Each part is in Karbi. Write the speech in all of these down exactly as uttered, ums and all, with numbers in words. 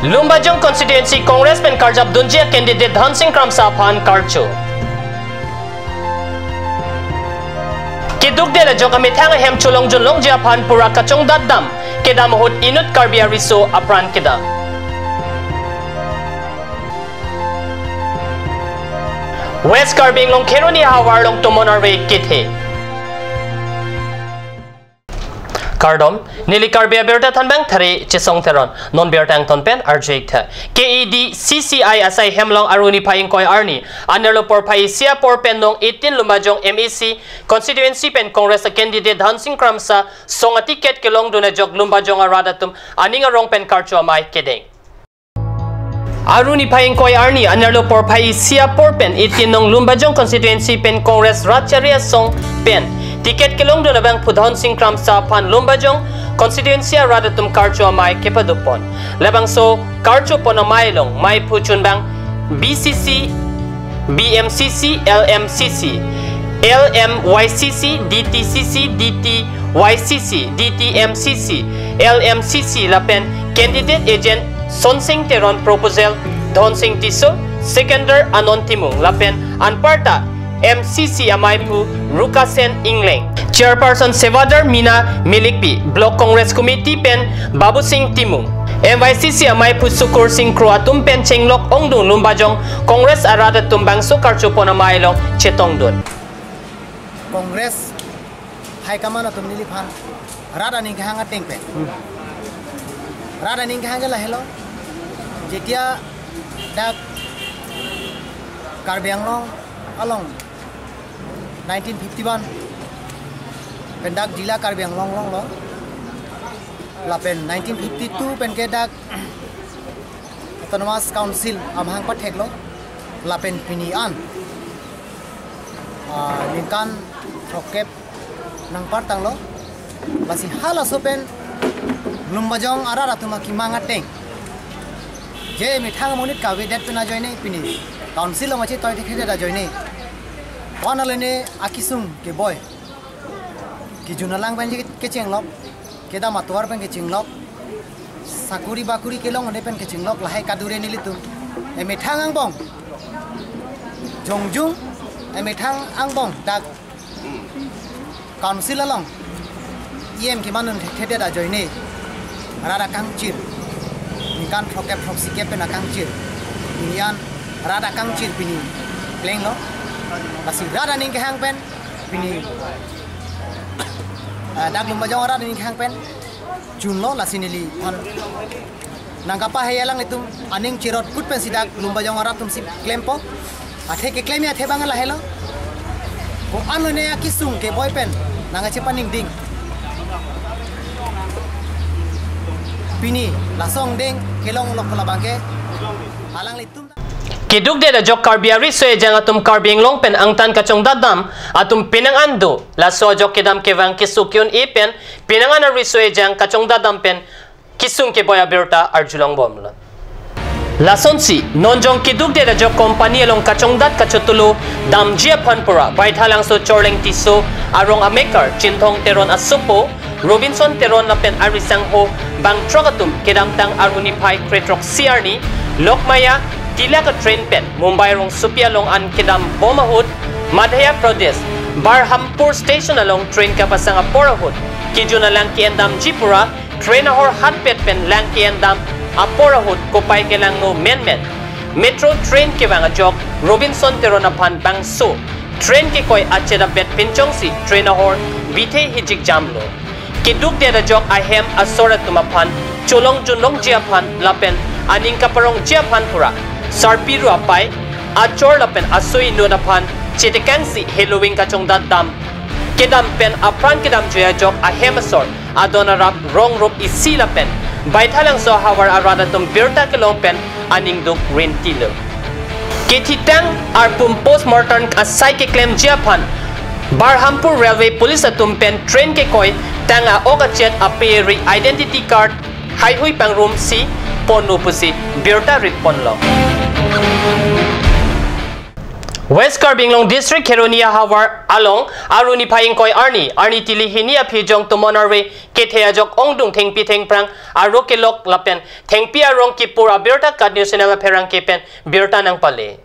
Lumbajong constituency Congress pen karjap dunji a-candidate Dhansing Kramsa aphan karcho. Keduk det ajok amethang ahem cholong junlongji aphan pura kachongdat dam kedam ahut inut Karbi ariso apran kedam. West Karbi Anglong Kheroni havar along tomon arve kethe. Kardom, neli Karbi Abirta thanbang Thari Chesong Teron, non birta angton pen arju-ik tha. K A D C C I asai hem along Aru niphai ingkoi arni, anerlo porphai isi apor pen nong eighteen Lumbajong M A C constituency pen Congress a-candidate Dhansing Kramsa song a-ticket kelongdun ajok Lumbajong arat atum aning arong pen karcho amei kedeng. Aru niphai ingkoi arni anerlo porphai isi apor pen eighteen nong Lumbajong constituency pen Congress rat chari asong pen ticket kelongdun abangphu Dhansing Kramsa aphan Lumbajong constituency arat atum karcho amei kepadopon. Labangso karchopon amei along meiphu chunbang B C C, B M C C, L M C C, L M Y C C, D T C C, D T Y C C, D T M C C, L M C C lapen candidate agent Sonsing Teron, proposal Dhonsing Tisso, seconder Anon Timung lapen anparta M C C ameiphu Rukasen Ingleng, chairperson Sevadar Mina Milikpi, Block Congress Committee pen Babusing Timung, M Y C C ameiphu Sukursing Kro atum pen chenglok ongdung Lumbajong Congress arat atum bangso karchopon amei along chetongdun. Congress high command atum neliphan rat aning kehang ateng pen, rat aning kehang ke lahelo. Jetia dak Karbi Anglong along nineteen fifty-one pen dak Jila Karbi Anglong longlo. Lapen nineteen fifty-two pen ke dak Autonomous Council amahang patheklo. Lapen pini an, ah, ningkan throkkep nangpartanglo. Lasi halaso pen Lumbajong arat atum akemang ateng, je methang amonit kavedet pen ajoine pini council along kachetoithekthe ajoine, van alone akesung keboi, kejun alang pen kechenglok, kedam atovar pen kechenglok, sakuri bakuri kelongle pen kechenglok, lahai kadure nelitum emethang angbong jongjung, emethang angbong dak council along E M kemanun thekthe ajoine rat akangchir, ningkan throkkep throksikep pen akangchir, pini an rat akangchir pini plenglo. Lasi rat aning kehang pen pini, ah, dak Lumbajong arat aning kehang pen chunlo. Lasi neliphan nangkapahai alanglitum aning cherot kut pensi dak Lumbajong arat atumsi klempo. Athe keklem athe abang lahelo. Ko-an lone akesung keboi pen nangkachepaningding. Pini laso angdeng kelonglok labang ke alanglitum. Keduk det ajok Karbi ariso ejang atum Karbi Anglong pen angtan kachongdat dam atum penang an do. Laso ajok kedam kevang keso ke-un-e pen penang an ariso ejang kachongdat dam pen kesung keboi abirta arjulongbomlo. Lasonsi non jong keduk det ajok company along kachongdat kachotulu damji aphan pura Baithalangso Chorleng Tisso arong amekar Chinthong Teron asopo Robinson Teron lapen arisangho bangthrok atum kedamtang Aru niphai kre-throksi arni Lokmanya Tilak a-train pen Mumbai rongsopi along an kedambom ahut Madhya Pradesh Barhampur station along train kapasang apor ahut kejun alang ke-endamji pura train ahor hatpet pen lang ke-endam apor ahut kopai kelangno menmen Metro train kevang ajok Robinson Teron aphan bangso train kekoi achedabet pinchongsi train ahor bithe hijikjamlo. Keduk det ajok ahem asor atum aphan cholong junlongji aphan lapen aning kaparongji aphan pura sarpi ru apai, achor lapen aso inut aphan chetekangsi heloving kachongdat dam kedam pen apran kedam joi ajok ahem asor adon arap rong rup isi lapen Baithalangso ahavar arat atum birta kelong pen aningduk rintilo. Kethitang arpum postmortem asai keklemji aphan Barhampur Railway Police atum pen train kekoi tang a-ok achet ape-ri identity card haihui pangrumsi ponlo pusi birta ripponlo. West Karbi Anglong District Kheroni ahavar along Aru niphai ingkoi arni, arni tili hini aphi jong tomon arve kethe ajok ongdung thengpi thengphrang aro kelok lapen thengpi arong kepur abirta KAT News Channel apherangke pen birta nangpale.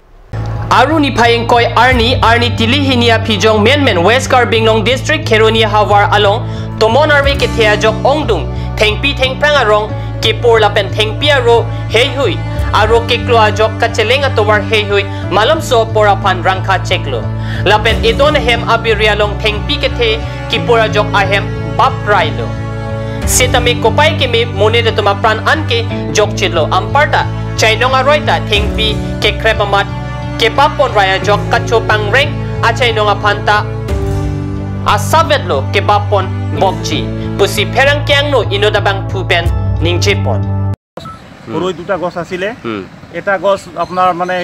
Aru niphai ingkoi arni, arni tili hini aphi jong menmen West Karbi Anglong District Kheroni ahavar along tomon arve kethe ajok ongdung thengpi thengphrang arong kepur lapen thengpi aro heihui aro keklo ajok kacheleng atovar heihui malomso apor aphan rangkha cheklo. Lapen edon ahem abiri along thengpi kethe kepur ajok ahem bap railo. Setame kopai keme monit atum apran anke jokchitlo, anparta chainong aroi ta thengpi kekrep amat kebap pon rai ajok kachopangreng achainong aphan ta asavetlo kebap pon bokji pusi pherangke angno inut abangphu pen ningje pon. হুম। সৰুকৈ দুটা গছ আছিলে। হুম। এটা গছ আপোনাৰ মানে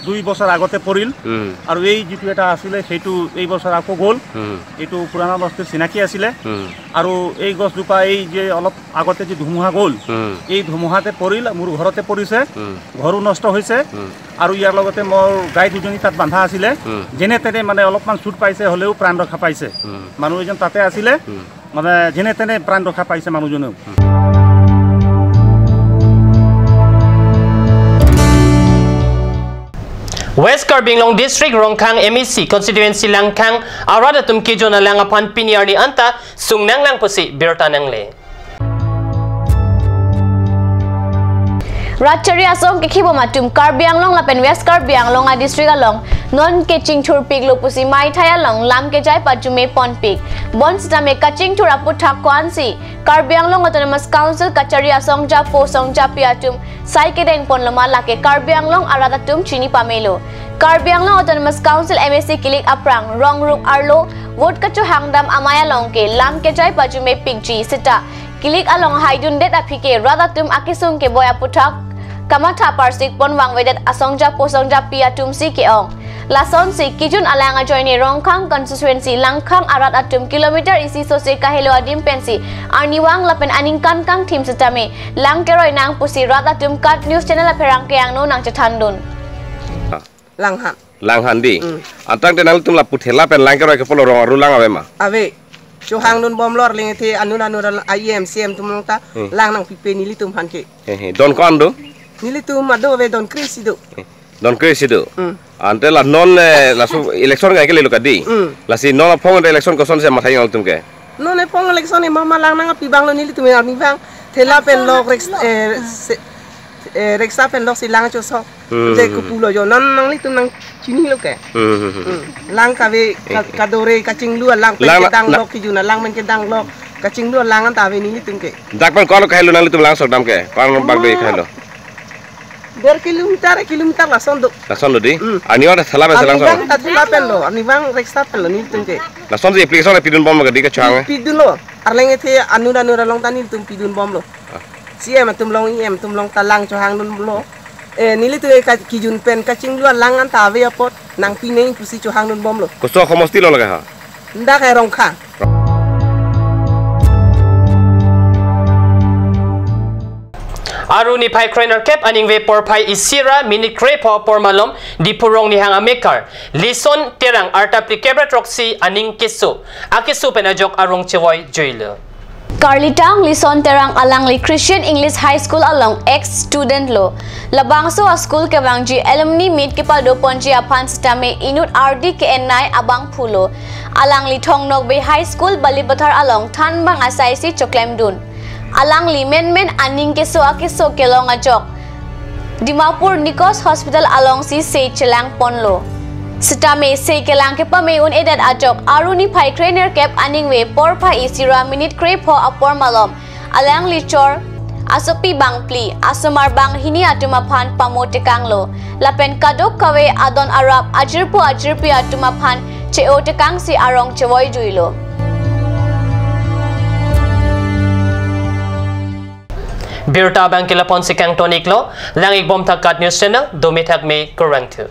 দুই বছৰ আগতে পৰিল। হুম। আৰু এই যিটো এটা আছিলে, সেইটো এই বছৰ আকৌ গ'ল। হুম। এইটো পুৰণা বস্তিৰ চিনাকি আছিলে। হুম। আৰু এই গছজোপা এই যে অলপ আগতে যে ধুমুহা গ'ল, হুম। এই ধুমুহাতে পৰিল, মোৰ ঘৰতে পৰিছে। হুম। ঘৰো নষ্ট হৈছে। হুম। আৰু ইয়াৰ লগতে মোৰ গাই দুজনী তাত বান্ধা আছিলে। হুম। যেনে তেনে মানে অলপমান চুট পাইছে, হ'লেও প্ৰাণ ৰক্ষা পাইছে। হুম। মানুহ এজন তাতে আছিলে। হুম। মানে যেনে তেনে প্ৰাণ ৰক্ষা পাইছে মানুহজনেও। West Karbi Anglong District Rongkhang M A C constituency Langkhang arat atum kejun alang aphan pini arni anta sungnang lang pusi birta nangle. Rat chari asong kekhibom atum Karbi Anglong lapen West Karbi Anglong a district along non kechingthurpiklo pusi maithai along lam kejai pajume ponpik. Bonsitame kachingthur aputhak ko-ansi Karbi Anglong Autonomous Council kachari asong japo songjapi atum sai kedeng ponloma lake Karbi Anglong arat atum chini pamelo. Karbi Anglong Autonomous Council M A C kilik aphrang rongruk arlo vote kachohangdam amei along ke lam kejai pajume pikji seta kilik along haidundet aphi ke rat atum akesung keboi aputhak kamatha parsik pon vangvedet asong japo songjapi atumsi ke-ong. Lasonsi kejun alang ajoine Rongkhang constituency Langkhang arat atum kilometer isi sose kahelo adim pensi arnivang lapen aningkan kangthim sitame lang keroi nang pusi rat atum KAT News Channel apherangke angno nangchethandun. Langhan. Langhan di. Hmm. Atangte nangtum lapu thela pen lang keroi ke polo rong aru lang ave ma? Ave. Chohangdun bomlo arleng ethe anun anun alang I M C M atum along ta. Hmm. Lang nangpipe nelitum aphan ke. He he. Don ko-an do? Nelitum ado ave don kre-isi do. He. Don kre-isi do. Hmm. Ante la non, eh, laso election ngai kelelo kadi. Hmm. Lasi non aphong election kosonsi mathai nangtum ke? Non aphong election e mama lang nangpi abanglo nelitum arnivang. Thela pen lok rek, eh, se, eh, reksa pen loksi lang choso. Hmm. Je kupulo jo non nanglitum nangchinilo ke. Hmm, hmm, hmm. Hmm. Lang kave ka-, eh, kadore kachinglu alang pen lang kedang na-, lok kejun alang pen kedang lok. Kachinglu alang anta ave nelitum ke. Dak pen ko-an lo kahelo nanglitum lang sokdam ke? Ko-an lo bak dei kahelo? Der kilometer, ek kilometer lason do. Lason do di? Hmm. Arnivang ta thela pen selang so. Arnivang ta thela pen lo, arnivang reksa pen lo nelitum ke. Lasonsi application pidun bomlo kadi kachang. Pidunlo. Arleng ethe anun anun along ta nelitum pidun bomlo. Ah. C M atum along, E M atum along ta lang chohangdunlo. Eh, nelitum ke ka-, kejun pen kachinglu alang anta ave apot nangpi nang pusi chohangdun bomlo. Koso somosti lo lake ha? Dak ke Rongkhang. Aru niphai krenerkep aningve porphai isi ra minit krepho apor malom Diphu Rongnihang amekar Lison Terang arta phlikep ra throksi aning keso, akeso pen ajok arong chevoi juilo. Karlitang Lison Terang alangli Christian English High School along ex student lo. Labangso a school kevangji alumni meet kepado ponji aphan sitame inut ardi ke-en nai abangphu lo. Alangli Thong Nokbe High School Balipathar along thanbang asaisi choklemdun. Alangli menmen aning keso akeso kelong ajok Dimapur Nikos Hospital alongsi sei chelang ponlo. Sitame sei kelang kepame un-edet ajok Aru niphai krenerkep aningve porphai isi ra minit krepho apor malom alangli chor asopi bangphli, asomar banghini atum aphan pamo tekanglo. Lapen kadokave adon arap ajirpo ajirpi atum aphan che-o tekangsi arong chevoi juilo. Birta abangke lapu-ansi kangton-iklo, lang-ik bomthak KAT News Channel, dome thakme, kurvangthu.